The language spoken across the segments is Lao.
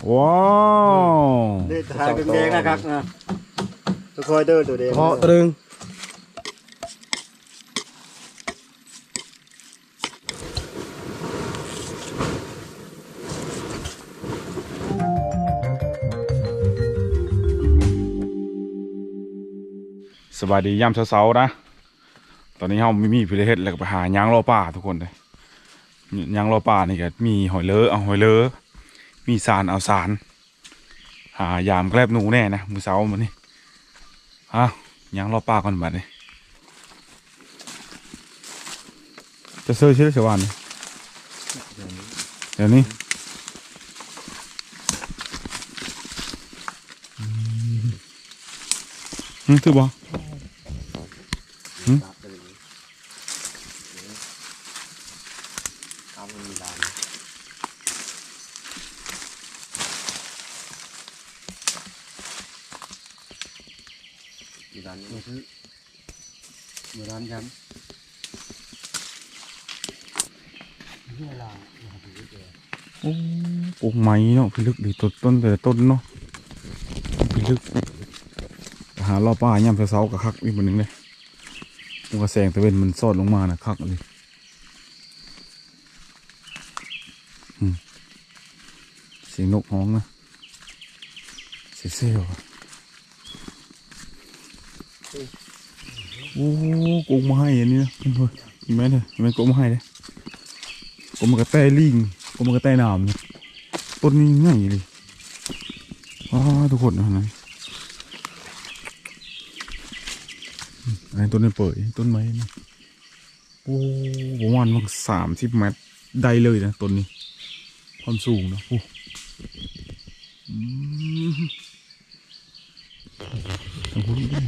ວ້າວ ເດ ຖ່າຍແດງໆ ນະຄັກນະ ຄ່ອຍໆ ເດີ ໂຕແດງ ເພາະຕະລຶງ. ສະບາຍດີຍາມເຊົ້າໆ ນະ. ຕອນນີ້ເຮົາມີ ມີພິເລດເຮັດ ແລ້ວກໍໄປຫາຍ່າງເລາະປ່າທຸກຄົນເດ້. ຍ່າງເລາະປ່ານີ້ກໍມີຫອຍເລີເອົາຫອຍເລີ ມີສານເອົາສານ ຫາຢາມແກລັບໜູແດ່ນະ ມື້ເຊົ້າມື້ນີ້. ອ້າວ ຍ່າງເລາະປ່າກ່ອນບັດນີ້. ຈະເຊີຍຊິລະສະຫວ່ານນີ້ ດຽວນີ້ ອືມ ຫື ຖືກບໍ່? ຫື ໂອ້ ກົກໄມ້ເນາະ ພິລຶກດີ ຕົ້ນ ແຕ່ລະຕົ້ນເນາະ ພິລຶກ. ຫາເລາະປ່າຍາມເຊົ້າໆ ກໍຄັກອີກມື້ໜຶ່ງເດ້. ໂອ້ ແສງຕາເວັນມັນສອດລົງມານະ ຄັກອີ່ຫຼີ. ອືມ ສຽງນົກຮ້ອງນະ ເຊວໆ. ໂອ້ ກົກມະໄຮອັນນີ້ນະ ເຫັນບໍ່? ແມ່ນເດີ ແມ່ນກົກມະໄຮເດ້ ກົກໝາກກະແຕລີງ ກົກໝາກກະແຕໜາມນີ້. ຕົ້ນນີ້ໃຫຍ່ອີ່ຫຼີ ອ້າ ທຸກຄົນ ອັນນັ້ນ ອັນນີ້ຕົ້ນນີ້ເປີຍ ຕົ້ນໄມ້ນີ້. ໂອ້ ປະມານສາມສິບແມັດໄດ້ເລີຍນະ ຕົ້ນນີ້ ຄວາມສູງນະ. ໂອ້ ອືມ ທາງພຸ້ນອີກເດ້.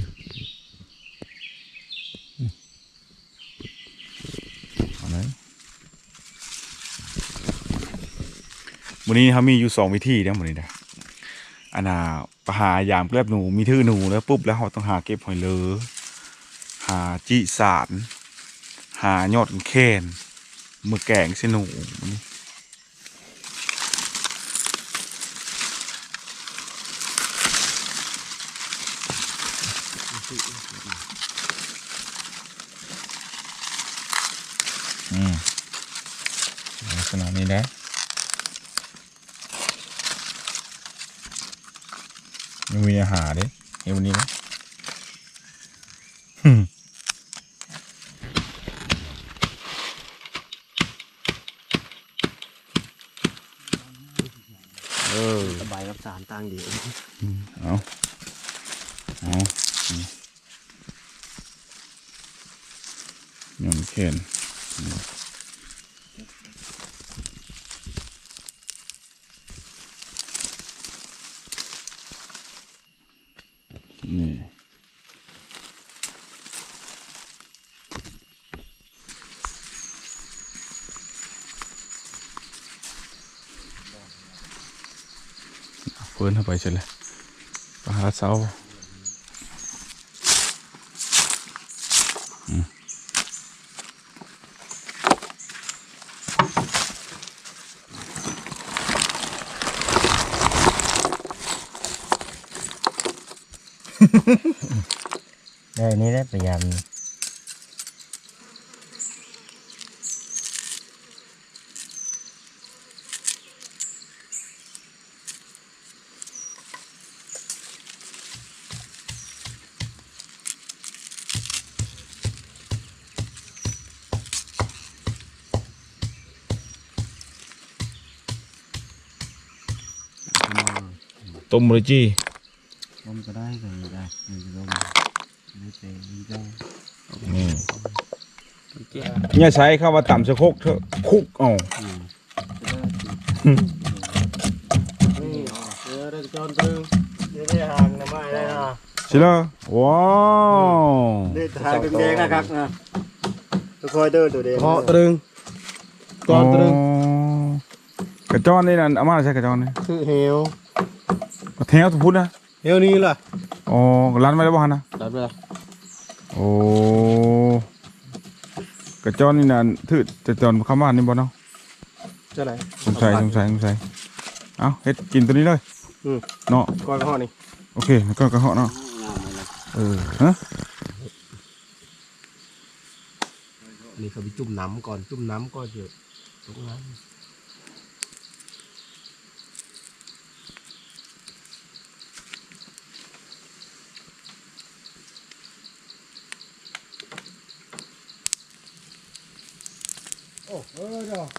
ມື້ນີ້ເຮົາມີຢູ່ສອງວິທີເດ້ ມື້ນີ້ນະ ອັນນ່າ ໄປຫາຢາມແກລັບໜູ ມີຖືໜູແລ້ວປຸບ ແລ້ວເຮົາຕ້ອງຫາເກັບຫອຍເລີ ຫາຈິສານ ຫາຍອດແຄນ ມື້ແກງໃສ່ໜູ. ອືມ ລັກສະນະນີ້ແຫຼະ ຍັງມີອາຫານເດ້ ເຫັນບໍ່ນີ້ນະ. ເອີ ສະບາຍກັບສານຕ່າງດີ. ອືມ ເອົາ ເອົາ ອືມ ຍອນແຂນ ອືມ. ນີ້ ເພິ່ນເອົາໄປໃສລະ ປາຫາເຊົາ ອືມ. ໄດ້ນີ້ແຫຼະ ພະຍາຍາມນີ້. ຕົ້ມບໍ່ໄດ້ຈີ່? ຕົ້ມກໍໄດ້ ກໍໄດ້ ມັນຊິລົງ ໄດ້ແຕ່ມັນເຈົ້າ ອືມ. ຢ່າໃຊ້ຄຳວ່າຕຳໃສ່ຄົກເຖາະ ຄຸກເອົາ ອືມ. ນີ້ ເອີ ໄດ້ຈອນຕຶງ ໄດ້ຫາງໜໍ່ໄມ້ໄດ້ເນາະ ຊິລະ ວ້າວ ນີ້ຖ່າຍແດງໆ ນະຄັກນະ ຄ່ອຍໆ ເດີ ໂຕແດງ ເພາະຕະລຶງ ຈອນຕະລຶງ ອໍ ກະຈອນນີ້ນັ້ນ ເອົາມາໃສ່ກະຈອນນີ້ ຄືແຮວ ແຮວຕົວພຸ້ນນະ. ແນວນີ້ລະ ອໍ ລັນໄວ້ແລ້ວບໍ່ຫັ້ນນະ? ລັນໄວ້ລະ ໂອ້ ກະຈອນນີ້ນະ ຖືກແຕ່ຈອນຄຳວ່ານີ້ບໍ່ເນາະ? ຈັ່ງໃດ? ສົງໄສ ສົງໄສ ສົງໄສ. ເອົາ ເຮັດກິນໂຕນີ້ເລີຍ ອືມ ເນາະ ກ້ອຍກະເຫາະນີ້ ໂອເຄ ກ້ອຍກະເຫາະເນາະ ເອີ ຮະ ອັນນີ້ເຂົາໄປຈຸ່ມນ້ຳກ່ອນ ຈຸ່ມນ້ຳກ່ອນ ເດີ ຕົກນ້ຳ. ໂອ້ ເອີ ດອກ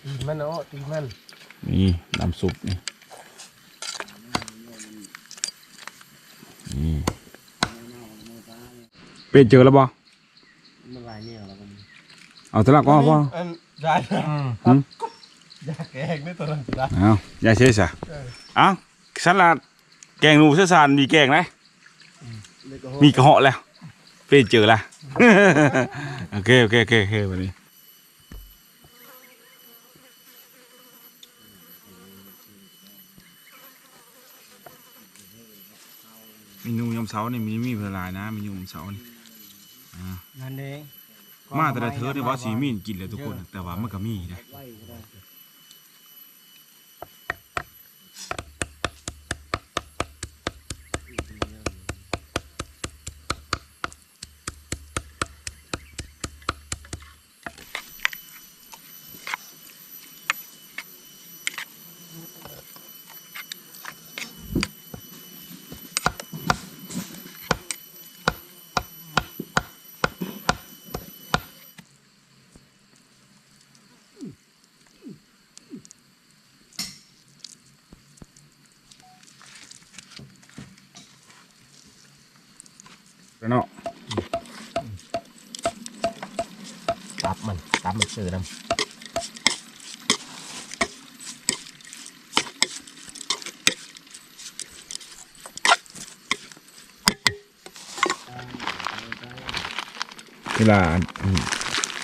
ຕີນມັນເນາະ ຕີນມັນ ນີ້ນ້ຳຊຸບນີ້ ນີ້ ເປັນເຈີແລ້ວບໍ່? ມັນຫຼາຍແນວແລ້ວ ເອົາແຕ່ລະກໍພໍ ອັນ ຢາ ອືມ ຢາແກງເດ້ ຕອນນັ້ນ ເອົາ ຢາເຊຊະ ເອີ ເອົາ ຊັ້ນລະ ແກງໜູເຊຊານ ມີແກງໄດ໋ ອືມ ມີກະເຫາະແລ້ວ ເປັນເຈີລະ ໂອເຄ ໂອເຄ ໂອເຄ ໂອເຄ ບັດນີ້ ເມນູຍາມເຊົ້ານີ້ມີ ມີຫຼາຍນະ ເມນູຍາມເຊົ້ານີ້ ອ່າ ນັ້ນເດ້ ມາແຕ່ລະເທື່ອນີ້ວ່າຊິມີກິນແຫຼະທຸກຄົນ ແຕ່ວ່າມັນກໍມີນະ. ເນາະ ຕັບມັນ ຕັບມັນເຊີນຳ. ເວລາ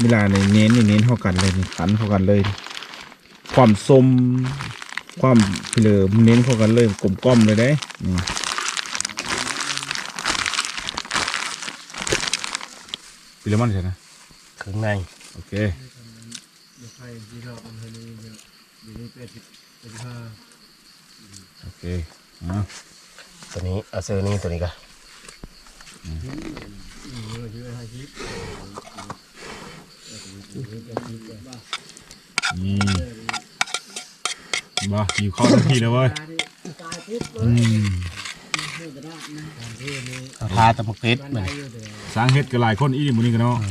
ເວລານີ້ເນັ້ນ ນີ້ເນັ້ນເທົ່າກັນເລີຍ ນີ້ຂັນເທົ່າກັນເລີຍ ຄວາມສົ້ມ ຄວາມພິເລີ ເນັ້ນເທົ່າກັນເລີຍ ກົມກ່ອມເລີຍເດ້ ນີ້ ພິເລມັນໃສ່ນະ ເຄື່ອງໃນ ໂອເຄ. ໂອເຄ ເອົາ ຕົວນີ້ ເອົາເຊີນີ້ ຕົວນີ້ກະ ອືມ ນີ້ ເຫັນບໍ່ ຫິວເຂົ້າທັນທີເລີຍເວີຍ ອືມ ເອົາທາແຕ່ໝາກເຜັດ ມື້ນີ້ ຊ່າງເຮັດກໍຫຼາຍຄົນອີ່ຫຼີມື້ນີ້ກະເນາະ ອືມ.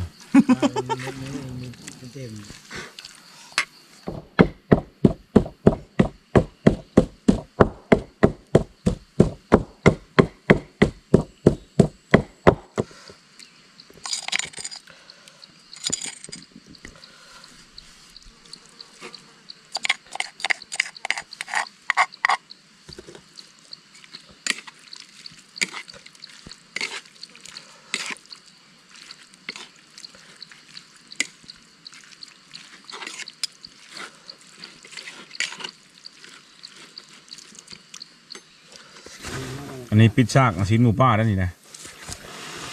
ອັນນີ້ປິດສາກ ເອົາຊີ້ນໝູປ່າໄດ້ນີ້ນະ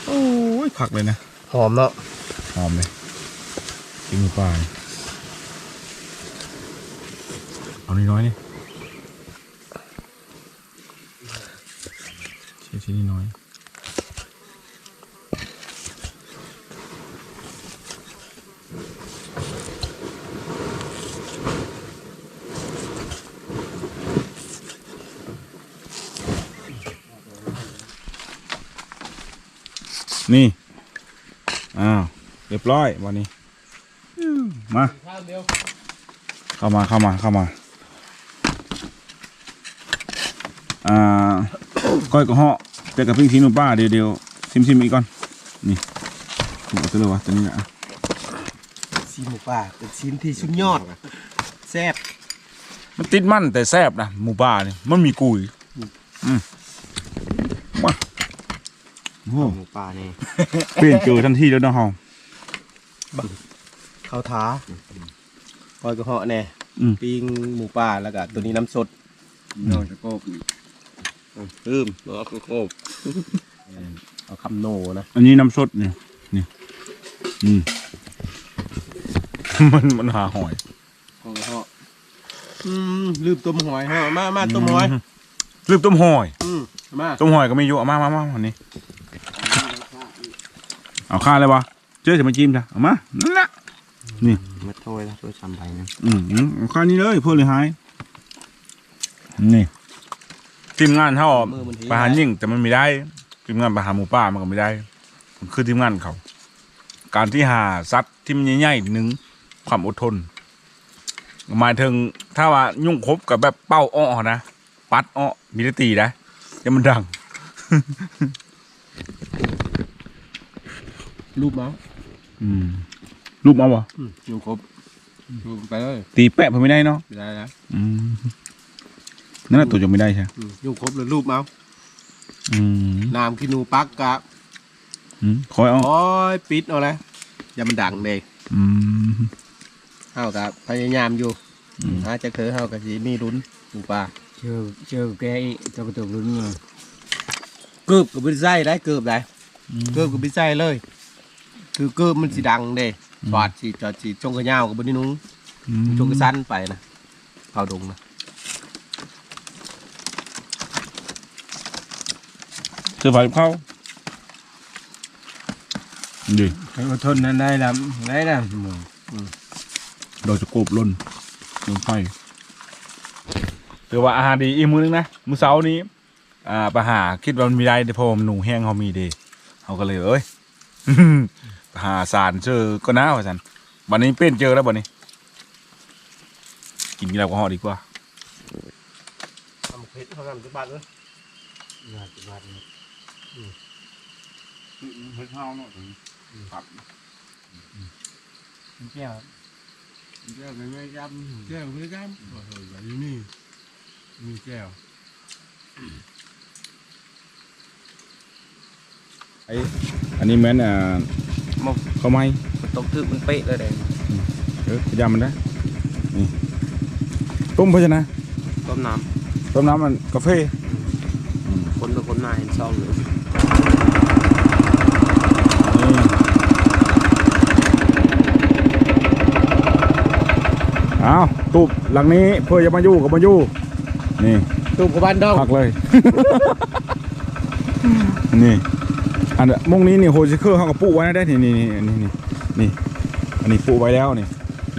ໂອ້ຍ ຄັກເລີຍນະ ຫອມເນາະ ຫອມເລີຍ ຊີ້ນໝູປ່ານີ້ ເອົານ້ອຍໆ ນີ້ ຊີ້ນນ້ອຍໆ. ນີ້ ອ້າວ ຮຽບຮ້ອຍບາດນີ້. ມາ ເຂົ້າມາ ເຂົ້າມາ ເຂົ້າມາ ອ່າ ກ້ອຍກະເຫາະ ແຕ່ກະປີ້ງຊີ້ນໝູປ່າ ດຽວ ດຽວຊິມໆ ອີກກ່ອນ ນີ້ ເອົາຕົວເລີຍວະ ຕົວນີ້ແຫຼະ ຊີ້ນໝູປ່າ ເປັນຊີ້ນທີ່ສຸດຍອດ ແຊບ ມັນຕິດມັນແຕ່ແຊບນະ ໝູປ່ານີ້ ມັນມີກຸຍ ອືມ ມາ. ໂອ້ ໝູປ່ານີ້ ປ່ຽນເຈີທັນທີເລີຍເນາະເຮົາ. ເຂົ້າຖາ ກ້ອຍກະເຫາະແດ່ ອືມ ປີ້ງໝູປ່າ ແລ້ວກະໂຕນີ້ນ້ຳສົດ ນ້ອງຈະໂກບ ອືມ ນ້ອງຈະໂກບ ເອົາຄຳໂນນະ ອັນນີ້ນ້ຳສົດນີ້ ນີ້ ອືມ ມັນ ມັນຫາຫອຍ ຂອງກະເທາະ ອືມ ລືມຕົ້ມຫອຍ ເຮົາ ມາ ມາ ອືມ ຕົ້ມຫອຍ ລືມຕົ້ມຫອຍ ອືມ ມາ ຕົ້ມຫອຍກໍມີຢູ່ ເອົາມາ ມາ ມາ ມາ ນີ້ ເອົາຄາເລີຍບໍ່? ເຈີຈະມາຈິ້ມຊະ ເອົາມາ ນັ້ນລະ ນີ້ ມາຖ້ວຍລະ ຖ້ວຍຊາມໃບນະ ອືມ ເອົາຄານີ້ເລີຍ ເພື່ອເລີຍຫາຍ ນີ້ ທີມງານເຮົາ ມື້ມັນ ໄປຫາຍິງ ແຕ່ມັນບໍ່ໄດ້ ທີມງານໄປຫາໝູປ່າ ມັນກໍບໍ່ໄດ້ ຄືທີມງານເຂົາ ການທີ່ຫາສັດທີ່ມັນໃຫຍ່ໆ ໜຶ່ງ ຄວາມອົດທົນ ໝາຍເຖິງ ຖ້າວ່າຍຸງຄົບກໍແບບເປົ່າເອາະຫັ້ນນະ ປັດເອາະ ມີແຕ່ຕີໄດ໋ ຢ່າມັນດັງ ລູບເອົາ ອືມ ລູບເອົາບໍ່? ອືມ ຍຸງຄົບ ລູບໄປເລີຍ ຕີແປະເພິ່ນບໍ່ໄດ້ເນາະ ບໍ່ໄດ້ນະ ອືມ ນັ້ນລະ ໂຕຈະບໍ່ໄດ້ຊະ ອືມ ຍຸງຄົບແລ້ວລູບເອົາ ອືມ ນ້ຳຂີ້ໜູປັກກະ ອືມ ຄ່ອຍເອົາ ຄ່ອຍປິດເອົາແຫຼະ ຢ່າມັນດັງເດ້ ອືມ ເຮົາກະພະຍາຍາມຢູ່ ອືມ ຫາຈັກເທື່ອເຮົາກະຊິມີລຸ້ນໝູປ່າ ເຈີ ເຈີແກອີກ ເຈົ້າກໍຕົກລຸ້ນມາ ເກີບກໍບໍ່ໄດ້ໃສ່ໄດ໋ ເກີບໄດ໋ ອືມ ເກີບກໍບໍ່ໄດ້ໃສ່ເລີຍ ຄືເກີບມັນຊິດັງເດ້ ອືມ ສອດຊິ ຈອດຊິ ຊົງຂາຍາວກໍບໍ່ໄດ້ນຸ່ງ ອືມ ຊົງຂາສັ້ນໄປນະ ເຂົ້າດົງນະ ຊື້ຜ້າກັບເຂົ້າ ດີ ໃຫ້ອົດທົນນັ້ນໄດ້ລະ ໄດ້ລະ ອືມ ອືມ ດອກຈະໂກບຫຼົ່ນ ລົງໄຟ ຖືວ່າອາຫານດີອີກມື້ໜຶ່ງນະ ມື້ເຊົ້ານີ້ ອ່າ ໄປຫາ ຄິດວ່າມັນມີໄດ້ເດ້ ເພາະວ່າໜູແຫ້ງເຮົາມີເດ້ ເຮົາກໍເລີຍ ເອີຍ ໄປຫາສານເຈີກ່ອນນາວ່າຊັ້ນ ບັດນີ້ປ່ຽນເຈີແລ້ວບັດນີ້ ກິນກິນແລ້ວກໍເຫາະດີກວ່າ ທຳເຜັດເທົ່ານັ້ນ ຈັກບາດເອີຍ ໜ້າຈະບາດນີ້ ອືມ ເຜັດເຮົາເນາະ ອືມ ຄັກ ແຈ່ວ ແຈ່ວກໍໄດ້ຈ້ຳ ແຈ່ວກໍໄດ້ຈ້ຳ ໂອ້ໂຫ ຢູ່ນີ້ ມີແຈ່ວ ໄອ້ ອັນນີ້ແມ່ນ ອ່າ ໝົກ ເຂົ້າໄໝ ມັນຕົກຖືກມັນເປະເລີຍເດ້ ອືມ ເອີ ພະຍາຍາມມັນໄດ້ ນີ້ ຕົ້ມເພິ່ນຊະນະ ຕົ້ມນ້ຳ ຕົ້ມນ້ຳອັນກາເຟ ອືມ ອືມ ຄົນໄປຄົນມາເຫັນຊອງຢູ່ ນີ້ ເອົາ ຕູບຫຼັງນີ້ ເພື່ອຈະມາຢູ່ກໍມາຢູ່ ນີ້ ຕູບກັບບ້ານດອງ ຄັກເລີຍ ນີ້ ອັນ ໝ່ອງນີ້ນີ້ ໂຮຊິເຄີເຮົາກໍປູກໄວ້ນະເດ້ ນີ້ ນີ້ ນີ້ ອັນນີ້ປູກໄວ້ແລ້ວນີ້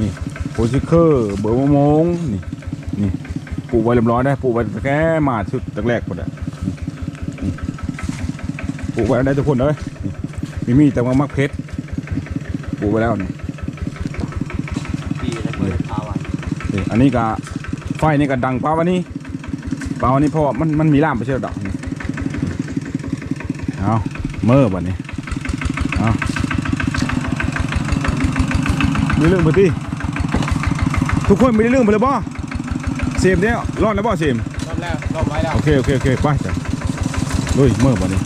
ນີ້ ໂຮຊິເຄີ ເບີມະມ່ວງ ນີ້ ນີ້ ປູກໄວ້ຮຽບຮ້ອຍເດ້ ປູກໄວ້ຕັ້ງແຕ່ມາຊຸດແລກໆພຸ້ນແຫຼະ ນີ້ ປູກໄວ້ໄດ້ທຸກຄົນເດີ ນີ້ ມີ ມີແຕ່ໝາກເຜັດ ປູກໄວ້ແລ້ວນີ້ ປີແລ້ວເພິ່ນພາໄວ້ ນີ້ ອັນນີ້ກໍ ໄຟນີ້ກໍດັງປາວານີ້ ປາວານີ້ ເພາະວ່າມັນ ມັນມີລາມໄປເທື່ອດອກ ເອົາ ເມືອບັດນີ້ ເອົາ ມີເລື່ອງເພິ່ນຕິ ທຸກຄົນມີເລື່ອງເພິ່ນແລ້ວບໍ່? ເສມເດ້ ຮ້ອນແລ້ວບໍ່ເສມ? ພ້ອມແລ້ວ ພ້ອມໄວ້ແລ້ວ ໂອເຄ ໂອເຄ ໂອເຄ ໄປ ລຸຍ ເມືອບັດນີ້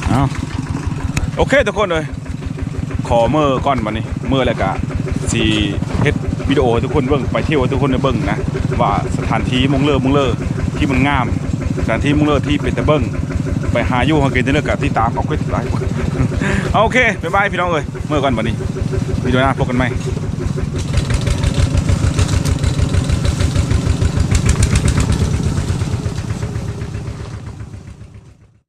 ເອົາ ໂອເຄ ທຸກຄົນເອີຍ ຂໍເມືອກ່ອນບັດນີ້ ເມືອແລ້ວກະຊິເຮັດວິດີໂອໃຫ້ທຸກຄົນເບິ່ງ ໄປທ່ຽວໃຫ້ທຸກຄົນໄດ້ເບິ່ງນະ ວ່າສະຖານທີ່ໝ່ອງເລີໝ່ອງເລີທີ່ມັນງາມ ສະຖານທີ່ໝ່ອງເລີທີ່ເປັນຕາເບິ່ງ ໄປຫາຢູ່ຫາກິນຈັ່ງໃດກະຕິດຕາມເອົາເກີດຫຼາຍ ໂອເຄ ບາຍບາຍ ພີ່ນ້ອງເອີຍ ເມືອກ່ອນບັດນີ້ ວິດີໂອໜ້າພົບກັນໃໝ່.